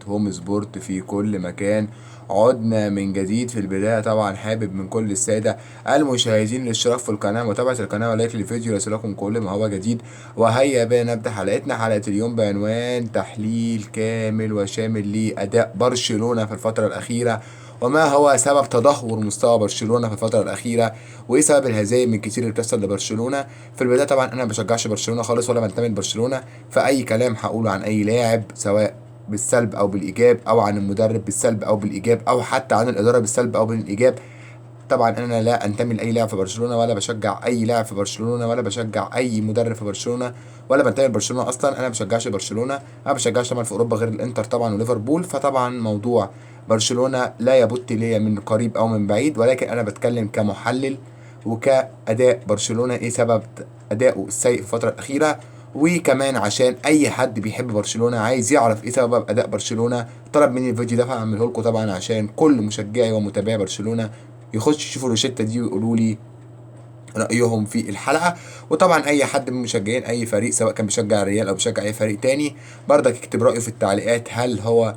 هوم سبورت في كل مكان. عدنا من جديد. في البداية طبعا حابب من كل السادة المشاهدين الاشتراك في القناة، متابعة القناة، و like للفيديو ليصلكم كل ما هو جديد. وهيا بنا نبدأ حلقتنا، حلقة اليوم بعنوان تحليل كامل وشامل لأداء برشلونة في الفترة الأخيرة، وما هو سبب تدهور مستوى برشلونة في الفترة الأخيرة، وإيه سبب الهزايم الكتير اللي بتحصل لبرشلونة. في البداية طبعا أنا ما بشجعش برشلونة خالص ولا بنتمي لبرشلونة، فأي كلام هقوله عن أي لاعب سواء بالسلب أو بالإيجاب، أو عن المدرب بالسلب أو بالإيجاب، أو حتى عن الإدارة بالسلب أو بالإيجاب، طبعا أنا لا أنتمي لأي لاعب في برشلونة، ولا بشجع أي لاعب في برشلونة، ولا بشجع أي مدرب في برشلونة، ولا بنتمي لبرشلونة أصلا. أنا ما بشجعش برشلونة، أنا ما بشجعش طبعا في أوروبا غير الإنتر طبعا وليفربول. فطبعا موضوع برشلونة لا يبت ليا من قريب أو من بعيد، ولكن أنا بتكلم كمحلل وكأداء برشلونة، إيه سبب أداؤه السيء في الفترة الأخيرة، وكمان عشان أي حد بيحب برشلونة عايز يعرف إيه سبب أداء برشلونة طلب مني الفيديو ده، فهعمله لكم طبعا عشان كل مشجعي ومتابعي برشلونة يخش يشوفوا الروشتة دي ويقولوا لي رأيهم في الحلقة. وطبعا أي حد من مشجعين أي فريق سواء كان بيشجع الريال أو بيشجع أي فريق تاني برضك يكتب رأيه في التعليقات، هل هو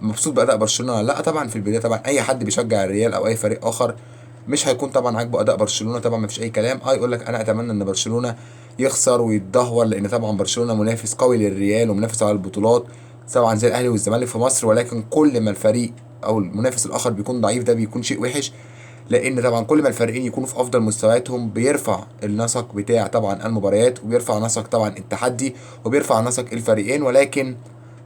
مبسوط بأداء برشلونة ولا لا. طبعا في البداية طبعا أي حد بيشجع الريال أو أي فريق آخر مش هيكون طبعا عاجبه أداء برشلونة، طبعا مفيش أي كلام. يقول لك أنا أتمنى إن برشلونة يخسر ويتدهور، لأن طبعا برشلونة منافس قوي للريال ومنافس على البطولات طبعا زي الأهلي والزمالك في مصر، ولكن كل ما الفريق أو المنافس الآخر بيكون ضعيف ده بيكون شيء وحش، لأن طبعا كل ما الفريقين يكونوا في أفضل مستوياتهم بيرفع النسق بتاع طبعا المباريات، وبيرفع نسق طبعا التحدي، وبيرفع نسق الفريقين. ولكن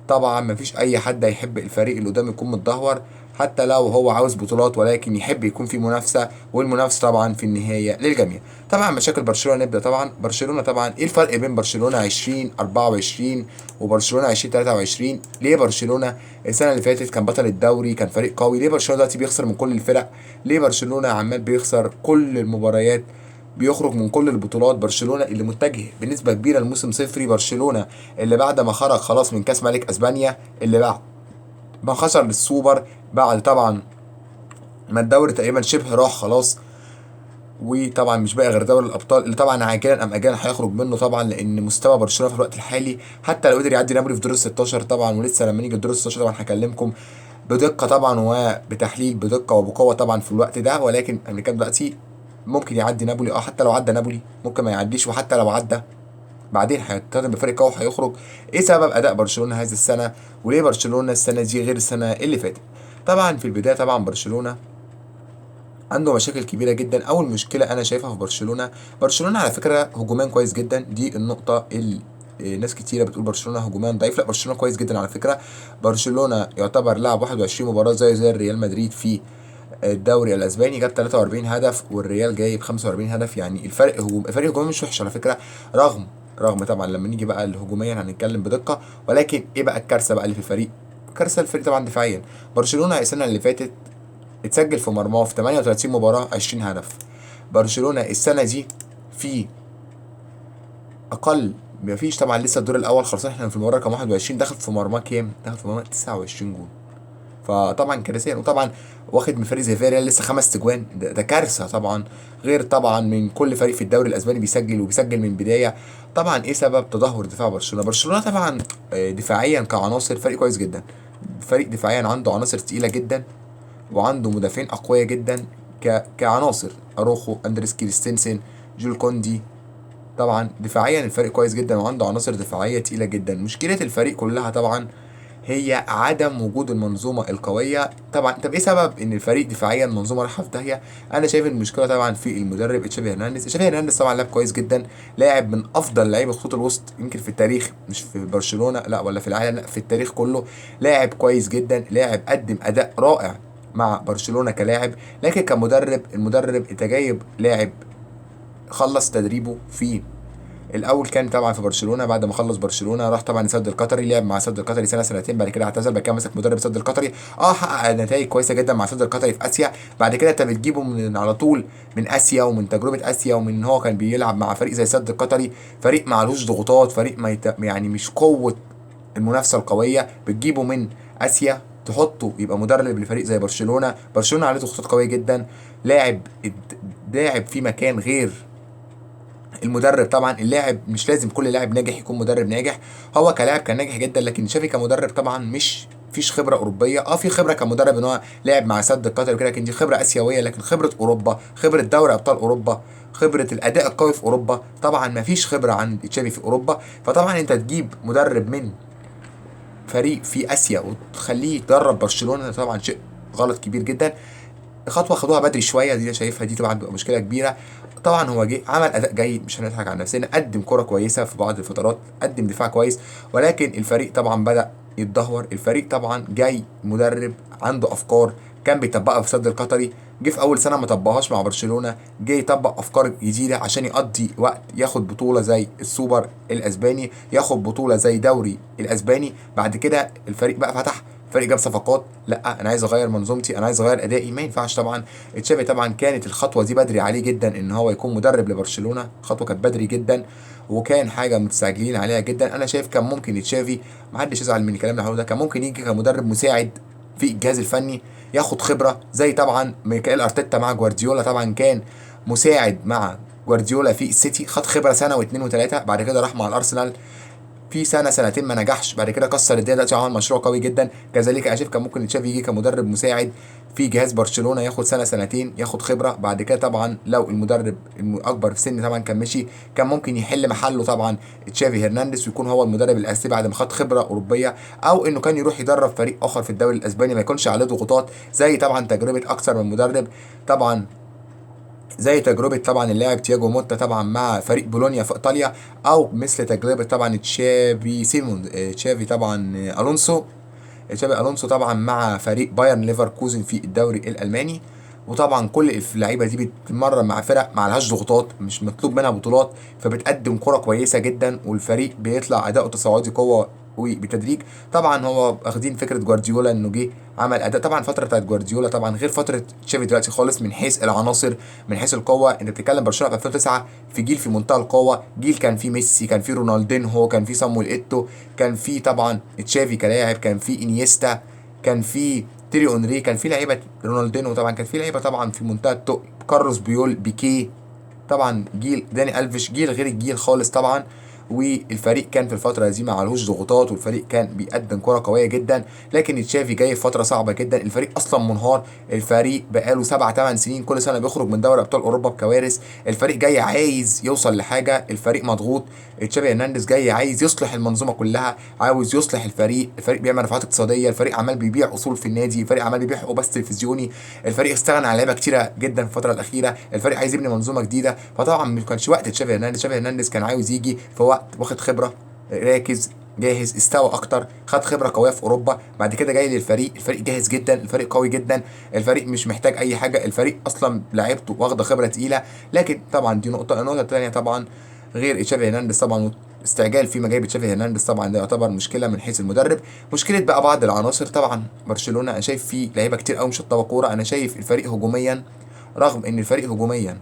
طبعا مفيش أي حد هيحب الفريق اللي قدامه يكون متدهور حتى لو هو عاوز بطولات، ولكن يحب يكون في منافسة، والمنافسة طبعا في النهاية للجميع. طبعا مشاكل برشلونة، نبدأ طبعا برشلونة. طبعا ايه الفرق بين برشلونة 2024 وبرشلونة 2023؟ ليه برشلونة السنة اللي فاتت كان بطل الدوري، كان فريق قوي، ليه برشلونة دلوقتي بيخسر من كل الفرق؟ ليه برشلونة عمال بيخسر كل المباريات، بيخرج من كل البطولات؟ برشلونة اللي متجه بنسبة كبيرة لموسم صفري، برشلونة اللي بعد ما خرج خلاص من كاس ملك اسبانيا، اللي بعد ما خسر للسوبر، بعد طبعا ما الدوري تقريبا شبه راح خلاص، وطبعا مش باقي غير دوري الابطال اللي طبعا عاجلا ام اجلا هيخرج منه طبعا، لان مستوى برشلونة في الوقت الحالي حتى لو قدر يعدي نابولي في دور ال 16 طبعا، ولسه لما نيجي لدور ال 16 طبعا هكلمكم بدقة طبعا وبتحليل بدقة وبقوة طبعا في الوقت ده. ولكن امريكا دلوقتي ممكن يعدي نابولي، حتى لو عدى نابولي ممكن ما يعديش، وحتى لو عدى بعدين هيتقدم بفريق قوي هيخرج. ايه سبب اداء برشلونة هذه السنة، وليه برشلونة السنة دي غير السنة اللي فاتت؟ طبعا في البداية طبعا برشلونة عنده مشاكل كبيرة جدا. اول مشكلة انا شايفها في برشلونة، برشلونة على فكرة هجوميا كويس جدا، دي النقطة اللي ناس كتيرة بتقول برشلونة هجوميا ضعيف، لا برشلونة كويس جدا على فكرة. برشلونة يعتبر لعب 21 مباراة زي الريال مدريد في الدوري الاسباني، جاب 43 هدف والريال جايب 45 هدف، يعني الفرق هجوم، الفرق هجومي مش وحش على فكرة، رغم طبعا لما نيجي بقى الهجوميا هنتكلم بدقة. ولكن ايه بقى الكارثة بقى اللي في الفريق؟ كارثة الفريق طبعا دفاعيا. برشلونة السنة اللي فاتت اتسجل في مرماه في 38 مباراة 20 هدف، برشلونة السنة دي في اقل مفيش طبعا لسه الدور الاول خلصان، احنا في المباراة رقم 21 دخل في مرماه كام؟ دخل في مرماه 29 جون، فطبعا كارثيا. وطبعا واخد من فريق زي فياريال لسه 5 اجوان، ده كارثة طبعا، غير طبعا من كل فريق في الدوري الاسباني بيسجل وبيسجل من بداية. طبعا ايه سبب تدهور دفاع برشلونة؟ برشلونة طبعا دفاعيا كعناصر فريق كويس جدا، فريق دفاعيا عنده عناصر تقيلة جدا، وعنده مدافعين اقوياء جدا كعناصر، اروخو، اندريس كريستنسن، جول كوندي. طبعا دفاعيا الفريق كويس جدا وعنده عناصر دفاعية تقيلة جدا. مشكلة الفريق كلها طبعا هي عدم وجود المنظومة القوية طبعا. طب ايه سبب ان الفريق دفاعيا المنظومة رايحة في داهية؟ انا شايف المشكلة طبعا في المدرب تشافي هرنانديز. تشافي هرنانديز طبعا لاعب كويس جدا، لاعب من افضل لعيبة خطوط الوسط يمكن في التاريخ، مش في برشلونة لا ولا في العالم، لا في التاريخ كله. لاعب كويس جدا، لاعب قدم اداء رائع مع برشلونة كلاعب، لكن كمدرب المدرب انت جايب لاعب خلص تدريبه في الاول كان طبعا في برشلونة، بعد ما خلص برشلونة راح طبعا السد القطري، لعب مع السد القطري سنة سنتين، بعد كده اعتزل، بعد كده مسك مدرب السد القطري، حقق نتائج كويسة جدا مع السد القطري في اسيا. بعد كده انت بتجيبه من على طول من اسيا ومن تجربه اسيا، ومن ان هو كان بيلعب مع فريق زي السد القطري، فريق ما عليهوش ضغوطات، فريق ما يعني مش قوة المنافسة القوية، بتجيبه من اسيا تحطه يبقى مدرب لفريق زي برشلونة. برشلونة عليه ضغوطات قوية جدا، لاعب في مكان غير المدرب طبعا. اللاعب مش لازم كل لاعب ناجح يكون مدرب ناجح، هو كلاعب كان ناجح جدا، لكن تشافي كمدرب طبعا مش مفيش خبره اوروبية، في خبره كمدرب ان هو لعب مع سد القطري وكده، لكن دي خبره اسيوية. لكن خبره اوروبا، خبره دوري ابطال اوروبا، خبره الاداء القوي في اوروبا، طبعا مفيش خبره عند تشافي في اوروبا. فطبعا انت تجيب مدرب من فريق في اسيا وتخليه يدرب برشلونه، ده طبعا شيء غلط كبير جدا. خطوة خدوها بدري شوية دي، شايفها دي طبعا بتبقى مشكلة كبيرة. طبعا هو جه عمل اداء جيد، مش هنضحك على نفسنا، قدم كره كويسة في بعض الفترات، قدم دفاع كويس، ولكن الفريق طبعا بدا يتدهور. الفريق طبعا جاي مدرب عنده افكار كان بيطبقها في السد القطري، جه في اول سنة ما طبقهاش مع برشلونه، جه يطبق افكار جديدة عشان يقضي وقت، ياخد بطوله زي السوبر الاسباني، ياخد بطوله زي دوري الاسباني. بعد كده الفريق بقى فتح، فريق جاب صفقات، لا انا عايز اغير منظومتي، انا عايز اغير ادائي، ما ينفعش. طبعا تشافي طبعا كانت الخطوة دي بدري عليه جدا ان هو يكون مدرب لبرشلونة، خطوة كانت بدري جدا وكان حاجة متستعجلين عليها جدا. انا شايف كان ممكن تشافي، ما حدش يزعل من الكلام اللي هقوله ده، كان ممكن يجي كمدرب مساعد في الجهاز الفني، ياخد خبره زي طبعا ميكائيل ارتيتا مع جوارديولا، طبعا كان مساعد مع جوارديولا في السيتي، خد خبره سنة واثنين وثلاثة، بعد كده راح مع الارسنال في سنة سنتين ما نجحش، بعد كده كسر الدنيا، دلوقتي عمل مشروع قوي جدا. كذلك انا شايف كان ممكن تشافي يجي كمدرب مساعد في جهاز برشلونه، ياخد سنة سنتين ياخد خبره، بعد كده طبعا لو المدرب الاكبر في السن طبعا كان مشي، كان ممكن يحل محله طبعا تشافي هرنانديز ويكون هو المدرب الاساسي بعد ما خد خبره اوروبية، او انه كان يروح يدرب فريق اخر في الدوري الاسباني ما يكونش عليه ضغوطات زي طبعا تجربه اكثر من مدرب، طبعا زي تجربة طبعا اللاعب تياجو موتا طبعا مع فريق بولونيا في ايطاليا، او مثل تجربة طبعا تشافي سيمون، تشافي طبعا الونسو، تشافي الونسو طبعا مع فريق بايرن ليفركوزن في الدوري الالماني. وطبعا كل اللعيبة دي بتتمرن مع فرق ما عليهاش ضغوطات، مش مطلوب منها بطولات، فبتقدم كره كويسة جدا والفريق بيطلع اداؤه تصاعدي قوة وبتدريج. طبعا هو واخدين فكرة جوارديولا انه جه عمل اداء، طبعا الفترة بتاعت جوارديولا طبعا غير فترة تشافي دلوقتي خالص، من حيث العناصر، من حيث القوة. انت بتتكلم برشلونه في 2009 في جيل في منتهى القوة، جيل كان فيه ميسي، كان فيه رونالدينهو، كان فيه صامويل ايتو، كان فيه طبعا تشافي كلاعب، كان فيه انيستا، كان فيه تيري اونري، كان فيه لعيبة رونالدينهو، طبعا كان فيه لعيبة طبعا في منتهى التقل، كارلوس بيول، بيكيه، طبعا جيل داني الفيش، جيل غير الجيل خالص طبعا. والفريق كان في الفترة دي ما عليهوش ضغوطات، والفريق كان بيقدم كره قوية جدا. لكن تشافي جاي في فترة صعبة جدا، الفريق اصلا منهار، الفريق بقاله 7 8 سنين كل سنة بيخرج من دوري ابطال اوروبا بكوارث، الفريق جاي عايز يوصل لحاجة، الفريق مضغوط. تشافي هرنانديز جاي عايز يصلح المنظومة كلها، عاوز يصلح الفريق، الفريق بيعمل رفعات اقتصادية، الفريق عمال بيبيع اصول في النادي، الفريق عمال بيبيع حقوق بس تلفزيوني، الفريق استغنى عن لعيبة كتيرة جدا في الفترة الاخيرة، الفريق عايز يبني منظومة جديدة. فطبعا ما كانش وقت تشافي هرنانديز، تشافي هرنانديز كان عاوز يجي في وقت واخد خبره، راكز، جاهز، استوى اكتر، خد خبره قوية في اوروبا، بعد كده جاي للفريق، الفريق جاهز جدا، الفريق قوي جدا، الفريق مش محتاج اي حاجة، الفريق اصلا لعيبته واخده خبره تقيلة. لكن طبعا دي نقطة. النقطة الثانية طبعا غير تشافي هرنانديز طبعا استعجال في مجايب تشافي هرنانديز طبعا ده يعتبر مشكلة من حيث المدرب. مشكلة بقى بعض العناصر طبعا برشلونه، انا شايف فيه لعيبة كتير قوي مش شطبه كورة، انا شايف الفريق هجوميا، رغم ان الفريق هجوميا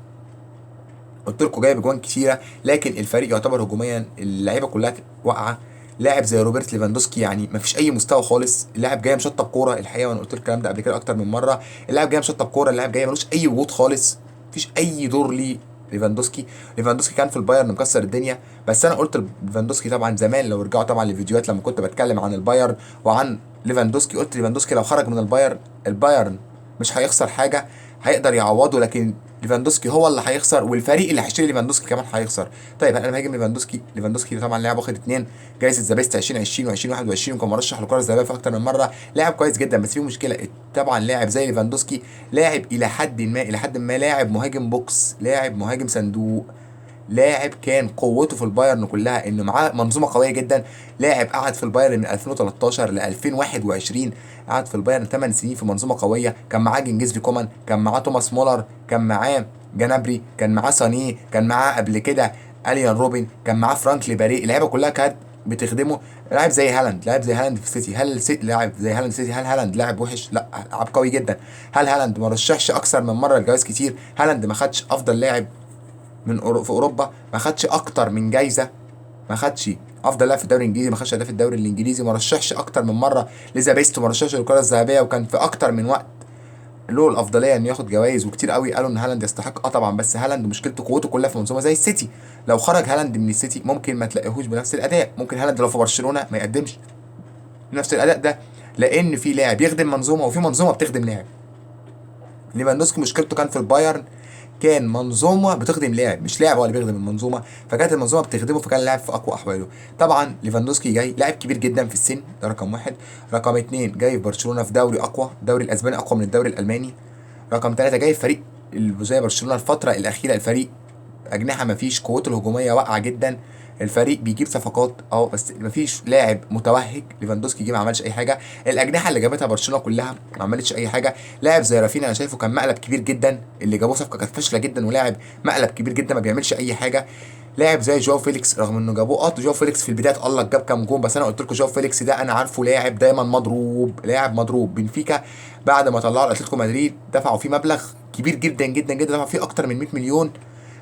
قلت لكم جايب اجوان كتيرة، لكن الفريق يعتبر هجوميا اللعيبة كلها واقعه. لاعب زي روبرت ليفاندوسكي يعني مفيش اي مستوى خالص، اللاعب جاي مشطب كورة الحقيقة، وانا قلت لكم الكلام ده قبل كده اكتر من مرة، اللاعب جاي مشطب كورة، اللاعب جاي ملوش اي وجود خالص، مفيش اي دور ليه ليفاندوسكي. ليفاندوسكي كان في البايرن مكسر الدنيا، بس انا قلت ليفاندوسكي طبعا زمان، لو رجعوا طبعا لفيديوهات لما كنت بتكلم عن البايرن وعن ليفاندوسكي، قلت ليفاندوسكي لو خرج من البايرن، البايرن مش هيخسر حاجة، هيقدر يعوضه، لكن ليفاندوسكي هو اللي هيخسر، والفريق اللي هيشتري ليفاندوسكي كمان هيخسر. طيب انا بهاجم ليفاندوسكي، ليفاندوسكي طبعا لاعب واخد 2 جايزة The Best 2020 و2021، وكان مرشح للكرة الذهبية في اكتر من مرة، لاعب كويس جدا، بس في مشكلة طبعا لاعب زي ليفاندوسكي لاعب الى حد ما، الى حد ما لاعب مهاجم box، لاعب مهاجم صندوق، لاعب كان قوته في البايرن كلها انه معاه منظومة قوية جدا، لاعب قعد في البايرن من 2013 ل 2021، قعد في البايرن 8 سنين في منظومة قوية، كان معاه كينجزلي كومان، كان معاه توماس مولر، كان معاه جنابري، كان معاه سانيه، كان معاه قبل كده اليان روبن، كان معاه فرانك ليباري، اللعيبة كلها كانت بتخدمه. لاعب زي هالاند، لاعب زي هالاند في السيتي، هل لاعب زي هالاند في السيتي، هل هالاند لاعب وحش؟ لا، لاعب قوي جدا. هل هالاند ما رشحش اكثر من مرة لجوائز كتير؟ هالاند ما خدش افضل لاعب من في اوروبا، ما خدش اكتر من جايزة، ما خدش افضل لاعب في الدوري الانجليزي، ما خدش هداف الدوري الانجليزي، ما رشحش اكتر من مرة ل The Best، وما رشحش للكرة الذهبية، وكان في اكتر من وقت له الافضلية انه ياخد جوائز، وكتير قوي قالوا ان هالاند يستحق. طبعا، بس هالاند مشكلته قوته كلها في منظومة زي السيتي، لو خرج هالاند من السيتي ممكن ما تلاقيهوش بنفس الاداء، ممكن هالاند لو في برشلونه ما يقدمش نفس الاداء ده. لان في لاعب يخدم منظومة وفي منظومة بتخدم لاعب. ليفاندوسكي مشكلته كان في البايرن، كان منظومة بتخدم لاعب، مش لاعب هو اللي بيخدم المنظومة، فكانت المنظومة بتخدمه، فكان لاعب في اقوى احواله. طبعا ليفاندوسكي جاي لاعب كبير جدا في السن، ده رقم واحد. رقم اتنين، جاي في برشلونة في دوري اقوى، الدوري الاسباني اقوى من الدوري الالماني. رقم ثلاثة، جاي في فريق زي برشلونة الفترة الاخيرة، الفريق اجنحة مفيش، قوته الهجومية واقعه جدا، الفريق بيجيب صفقات بس مفيش لاعب متوهج. ليفاندوسكي جه ما عملش اي حاجة، الاجنحة اللي جابتها برشلونة كلها ما عملتش اي حاجة. لاعب زي رافينيا انا شايفه كان مقلب كبير جدا، اللي جابوه صفقة كانت فاشلة جدا، ولاعب مقلب كبير جدا ما بيعملش اي حاجة. لاعب زي جواو فيليكس رغم انه جابوه جواو فيليكس في البداية اتألق، جاب كام جون، بس انا قلت لكم جواو فيليكس ده انا عارفه لاعب دايما مضروب، لاعب مضروب. بنفيكا بعد ما طلعوا اتلتيكو مدريد دفعوا فيه مبلغ كبير جدا جدا جدا، دفعوا فيه اكتر من 100 مليون،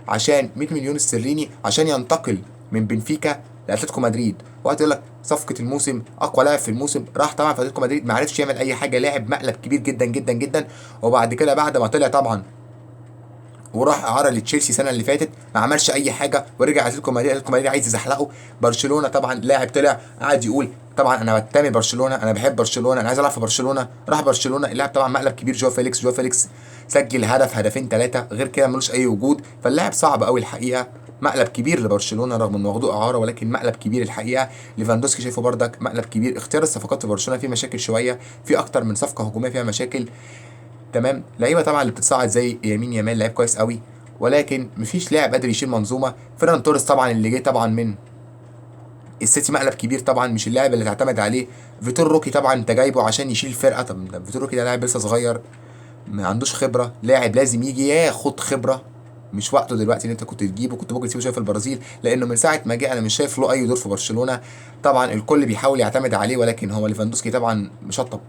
عشان 100 مليون استرليني عشان ينتقل من بنفيكا لاتلتيكو مدريد. وقت يقول لك صفقة الموسم، اقوى لاعب في الموسم، راح طبعا في اتلتيكو مدريد ما عرفش يعمل اي حاجة، لاعب مقلب كبير جدا جدا جدا. وبعد كده بعد ما طلع طبعا وراح اعاره لتشيلسي السنة اللي فاتت ما عملش اي حاجة، ورجع اتلتيكو مدريد، اتلتيكو مدريد عايز يزحلقه. برشلونة طبعا لاعب طلع قعد يقول طبعا انا بنتمي برشلونة، انا بحب برشلونة، انا عايز العب في برشلونة، راح برشلونة. اللاعب طبعا مقلب كبير جواو فيليكس، جواو فيليكس سجل هدف هدفين ثلاثة غير كده ملوش اي وجود، فاللاعب صعب قوي الحقيقة، مقلب كبير لبرشلونة رغم انه واخدوه اعاره، ولكن مقلب كبير الحقيقة. ليفاندوسكي شايفه بردك مقلب كبير. اختيار الصفقات في برشلونة فيه مشاكل شوية، في اكتر من صفقة هجومية فيها مشاكل. تمام، لعيبة طبعا اللي بتتصعد زي يمين يامال لعيب كويس قوي، ولكن مفيش لاعب قادر يشيل منظومة. فيران توريس طبعا اللي جه طبعا من السيتي مقلب كبير طبعا، مش اللاعب اللي تعتمد عليه. فيتور روكي طبعا انت جايبه عشان يشيل فرقه، طب فيتور روكي ده لاعب لسه صغير ما عندوش خبره، لاعب لازم يجي ياخد خبره، مش وقته دلوقتي ان انت كنت تجيبه، كنت ممكن تسيبه شوية في البرازيل، لانه من ساعة ما جه انا مش شايف له اي دور في برشلونة. طبعا الكل بيحاول يعتمد عليه، ولكن هو ليفاندوسكي طبعا مشطب،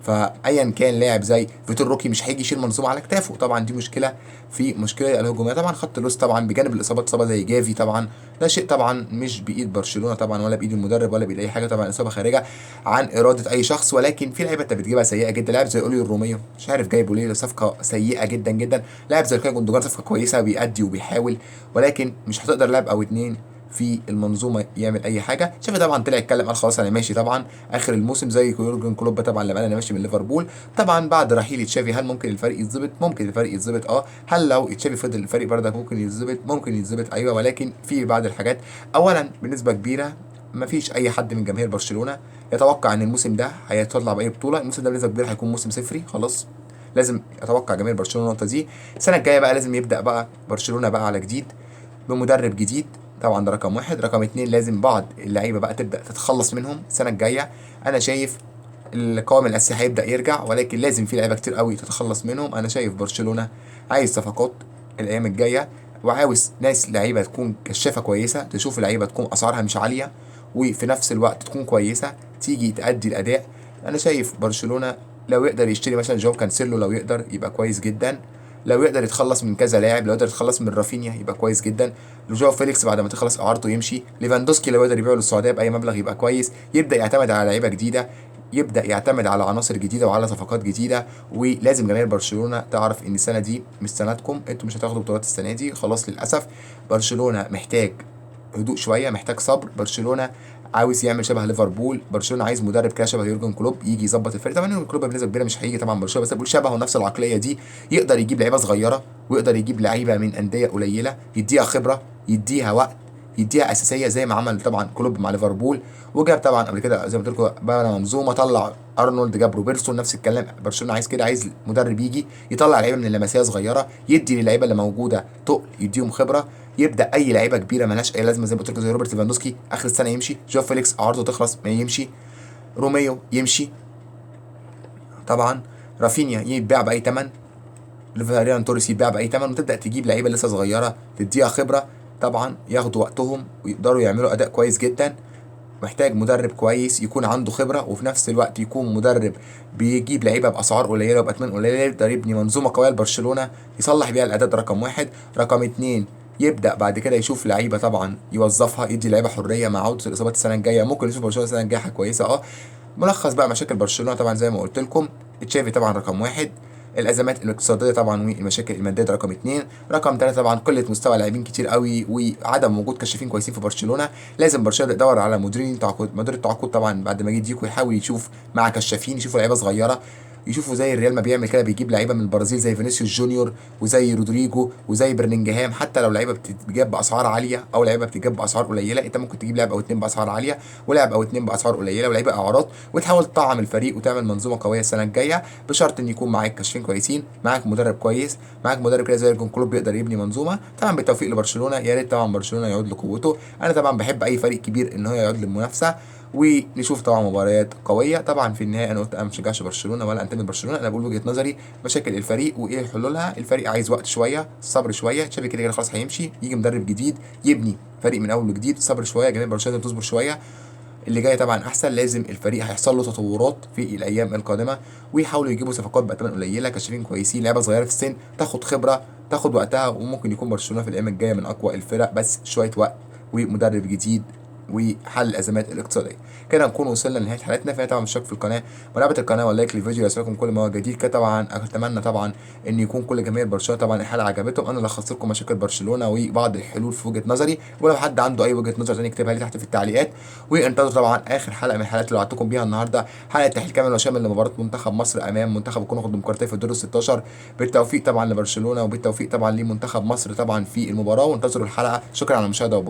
فايا كان لاعب زي فيتور روكي مش هيجي يشيل منظومة على كتافه، طبعا دي مشكلة في مشكلة الهجومية. طبعا خط الوسط طبعا بجانب الاصابات، اصابه زي جافي طبعا ده شيء طبعا مش بايد برشلونة طبعا، ولا بايد المدرب، ولا بايد اي حاجة، طبعا اصابه خارجه عن اراده اي شخص، ولكن في لعيبة انت بتجيبها سيئه جدا. لاعب زي اوليو روميو مش عارف جايبه ليه، صفقة سيئه جدا جدا. لاعب زي جوندوجان صفقة كويسة، بيأدي وبيحاول، ولكن مش هتقدر لاعب او اتنين في المنظومة يعمل اي حاجة. شافي طبعا طلع يتكلم قال خلاص انا ماشي طبعا اخر الموسم، زي يورجن كلوب طبعا لما قال انا ماشي من ليفربول. طبعا بعد رحيل تشافي هل ممكن الفريق يتظبط؟ ممكن الفريق يتظبط. هل لو تشافي فضل الفريق برضك ممكن يتظبط؟ ممكن يتظبط ايوه، ولكن في بعض الحاجات. اولا بنسبة كبيرة مفيش اي حد من جماهير برشلونة يتوقع ان الموسم ده هيطلع باي بطوله، الموسم ده بنسبة كبيرة هيكون موسم صفري خلاص، لازم اتوقع جماهير برشلونة النقطة دي. السنة الجاية بقى لازم يبدا بقى برشلونة بقى على جديد بمدرب جديد طبعا، ده رقم واحد. رقم اتنين لازم بعض اللعيبة بقى تبدا تتخلص منهم السنة الجاية. انا شايف القوام الاساسي هيبدا يرجع، ولكن لازم في لعيبة كتير قوي تتخلص منهم. انا شايف برشلونة عايز صفقات الايام الجاية، وعاوز ناس لعيبة تكون كشافه كويسة، تشوف لعيبة تكون اسعارها مش عالية وفي نفس الوقت تكون كويسة، تيجي تأدي الاداء. انا شايف برشلونة لو يقدر يشتري مثلا جواو كانسيلو لو يقدر يبقى كويس جدا، لو يقدر يتخلص من كذا لاعب، لو يقدر يتخلص من رافينيا يبقى كويس جدا، لو جواو فيليكس بعد ما تخلص اعارته يمشي، ليفاندوسكي لو يقدر يبيعه للسعودية باي مبلغ يبقى كويس، يبدا يعتمد على لعيبة جديدة، يبدا يعتمد على عناصر جديدة وعلى صفقات جديدة. ولازم جماهير برشلونة تعرف ان السنة دي مش سنتكم، انتوا مش هتاخدوا بطولات السنة دي خلاص للاسف. برشلونة محتاج هدوء شوية، محتاج صبر. برشلونة عاوز يعمل شبه ليفربول، برشلونة عايز مدرب كده شبه يورجن كلوب يجي يظبط الفريق. طبعا يورجن كلوب بنسبة كبيرة مش هيجي طبعا برشلونة، بس بقول شبهه نفس العقلية دي، يقدر يجيب لعيبة صغيرة ويقدر يجيب لعيبة من اندية قليله، يديها خبره، يديها وقت، يديها اساسية زي ما عمل طبعا كلوب مع ليفربول، وجاب طبعا قبل كده زي ما قلت لكم بقى منظومة، طلع ارنولد جاب روبرتسون، نفس الكلام. برشلونة عايز كده، عايز مدرب يجي يطلع لعيبة من اللمسيه صغيرة، يدي للعيبة اللي موجودة تقل، يديهم خبره، يبدا اي لعيبة كبيرة مالهاش اي لازمه زي ما قلت لكم زي روبرت ليفاندوسكي اخر السنة يمشي، جو فيليكس عرضه تخلص ما يمشي، روميو يمشي طبعا، رافينيا يتباع باي ثمن، فيران توريس يتباع باي ثمن، وتبدا تجيب لعيبة لسه صغيرة تديها خبره طبعا، ياخدوا وقتهم ويقدروا يعملوا اداء كويس جدا. محتاج مدرب كويس يكون عنده خبره، وفي نفس الوقت يكون مدرب بيجيب لعيبة باسعار قليله وباثمان قليله، يقدر يبني منظومة قوية لبرشلونة يصلح بيها الاداء. ده رقم واحد. رقم اتنين يبدا بعد كده يشوف لعيبة طبعا يوظفها، يدي لعيبة حرية مع عوده الاصابات السنة الجاية، ممكن نشوف برشلونة السنة الجاية حاجة كويسة. ملخص بقى مشاكل برشلونة طبعا زي ما قلت لكم، تشافي طبعا رقم واحد، الازمات الاقتصادية طبعا والمشاكل المادية، ده رقم 2. رقم 3 طبعا قلة مستوى لاعبين كتير قوي وعدم وجود كشافين كويسين في برشلونه. لازم برشلونه يدور على مديرين تعاقد، مدير التعاقد طبعا بعد ما جه ديكو يحاول يشوف مع كشافين، يشوفوا لعيبة صغيرة، يشوفوا زي الريال ما بيعمل كده، بيجيب لعيبة من البرازيل زي فينيسيوس جونيور وزي رودريجو وزي برلينجهام. حتى لو لعيبة بتتجاب باسعار عالية او لعيبة بتتجاب باسعار قليله، انت ممكن تجيب لاعب او اتنين باسعار عالية ولاعب او اتنين باسعار قليله ولعيبة اعارات، وتحاول تطعم الفريق وتعمل منظومة قوية السنة الجاية، بشرط ان يكون معاك كشافين كويسين، معاك مدرب كويس، معاك مدرب كده زي يورجن كلوب بيقدر يبني منظومة. طبعا بالتوفيق لبرشلونة، يا ريت طبعا برشلونه يعود لقوته. انا طبعا بحب اي فريق كبير ان هو يعود للمنافسة، ونشوف طبعا مباريات قوية. طبعا في النهاية انا قلت انا ما بشجعش برشلونه ولا انتمي لبرشلونة، انا بقول وجهه نظري مشاكل الفريق وايه حلولها. الفريق عايز وقت شوية، صبر شوية، تشافي كده كده خلاص هيمشي، يجي مدرب جديد يبني فريق من اول وجديد. صبر شوية جماهير برشلونه تصبر شوية، اللي جاي طبعا احسن. لازم الفريق هيحصل له تطورات في الايام القادمة، ويحاولوا يجيبوا صفقات بأثمان قليله، كشافين كويسين، لعيبة صغيرة في السن تاخد خبره، تاخد وقتها، وممكن يكون برشلونه في الايام الجاية من اقوى الفرق، بس شوية وقت ومدرب جديد وحل الازمات الاقتصادية. كده نكون وصلنا لنهاية حلقتنا. فيها طبعا اشتراك في القناة، مراقبة القناة، وال like للفيديو ليصلكم كل ما هو جديد. كده طبعا اتمنى طبعا ان يكون كل جماهير برشلونه طبعا الحلقة عجبتهم. انا لخصت لكم مشاكل برشلونه وبعض الحلول في وجهه نظري، ولو حد عنده اي وجهه نظر ثانية يكتبها لي تحت في التعليقات. وانتظروا طبعا اخر حلقة من الحلقات اللي وعدتكم بيها النهارده، حلقة تحليل كامل وشامل لمباراة منتخب مصر امام منتخب الكونغو الديمقراطية في الدور ال 16. بالتوفيق طبعا لبرشلونة، وبالتوفيق طبعا لمنتخب مصر طبعا في المباراة، وانتظروا الحلقة. شكرا على المشاهدة وبكره.